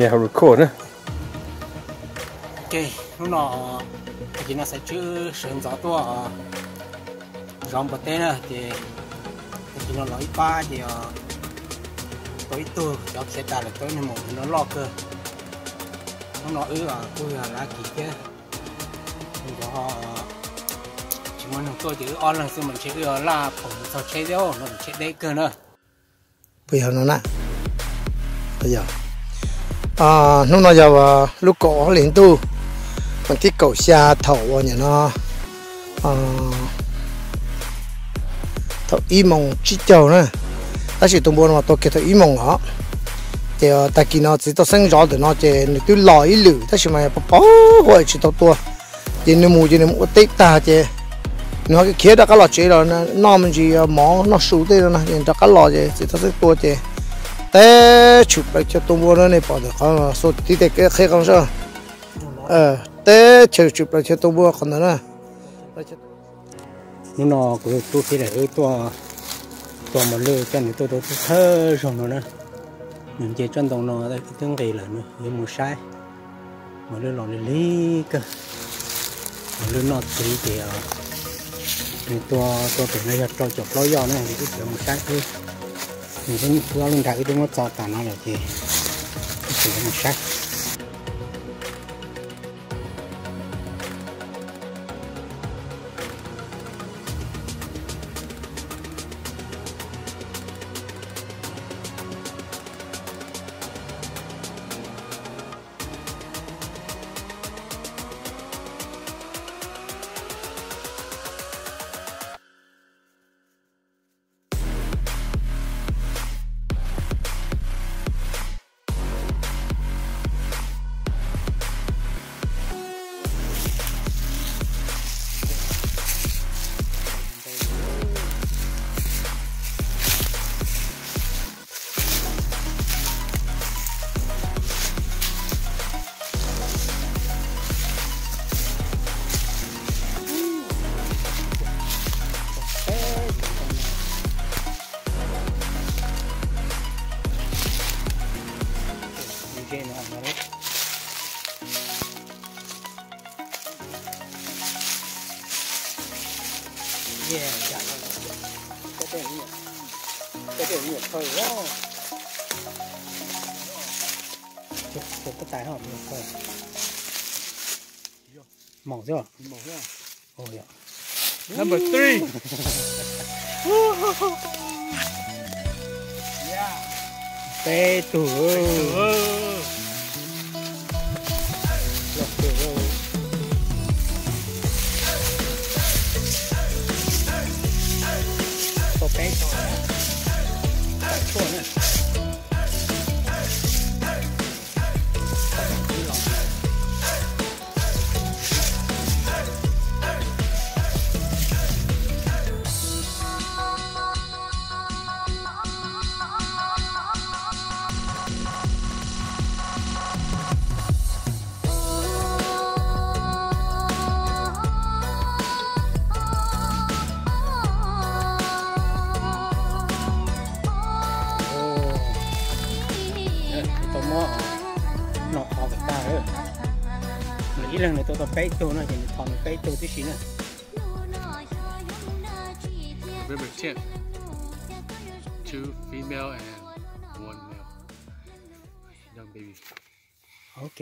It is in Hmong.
Hau record na. Ok, hnub no tag kis no Xaiv Tswb sawv ntxov tuaj zov npua teb na ces tag kis no los ib pab ces tau ib tug cov khiav tas lawm, tau ib niag maum no loj kawg. Hnub no wb kuj yog lav kis thiab, nkawd ho tsis muaj neeg tuaj ces wb ob leeg xwb mas ntshe wb laj phoom mus txog tsheb thiab no, tsheb deb kawg na. Puas yog no na? Hnub no yog lub kaum ob hlis ntuj, vas thib kaum xya thaum uas nim no thaum ib moos tsib caug na, tab sis tus npua no mas tua kiag thaum ib moos os. Ces tag kis no txiv Toj Xeeb zov ntawm no ces nws twb los ib lwm tab sis mas pos pos huaj tsis tau tua. Ces nws mus ces nws mus ua teb tag ces nws ho khiav rov qab los tsev los noj me ntsis mov noj su tej no ces rov qab los ces txiv Toj Xeeb tua ces teb tshwm plaws chaw tua npua na, nej pom ntawm qhov xua tib tej qheb qhov sab, teb chaws tshwm plaws chaw tua npua qhov ntawd na. Hnub no kuv tus tub thiab daim wb tuaj tua mos lwj, coj nws tuaj tua thawj zaug no na. Nws nce tsob ntoo no twb nqis lawm, nws yuav mus saib. Mos lwj los lig lig kawg, mos lwj noj txiv ces nws tua tua pem no yog rau caum plaub yoj na, ces wb tseem mus saib wb, nws twb ob lub nrag wb twb muab txo tas no lawm ces wb tseem yuav mus saib. Maum xwb. Number three. Peb tug. Tau peb tug. Tau muab noj qhov kom tag. Nws ib leeg nws tua tau peb tug no ces nws thov nws peb tug tib si na. November tenth, two female and one male. Young baby. Ok.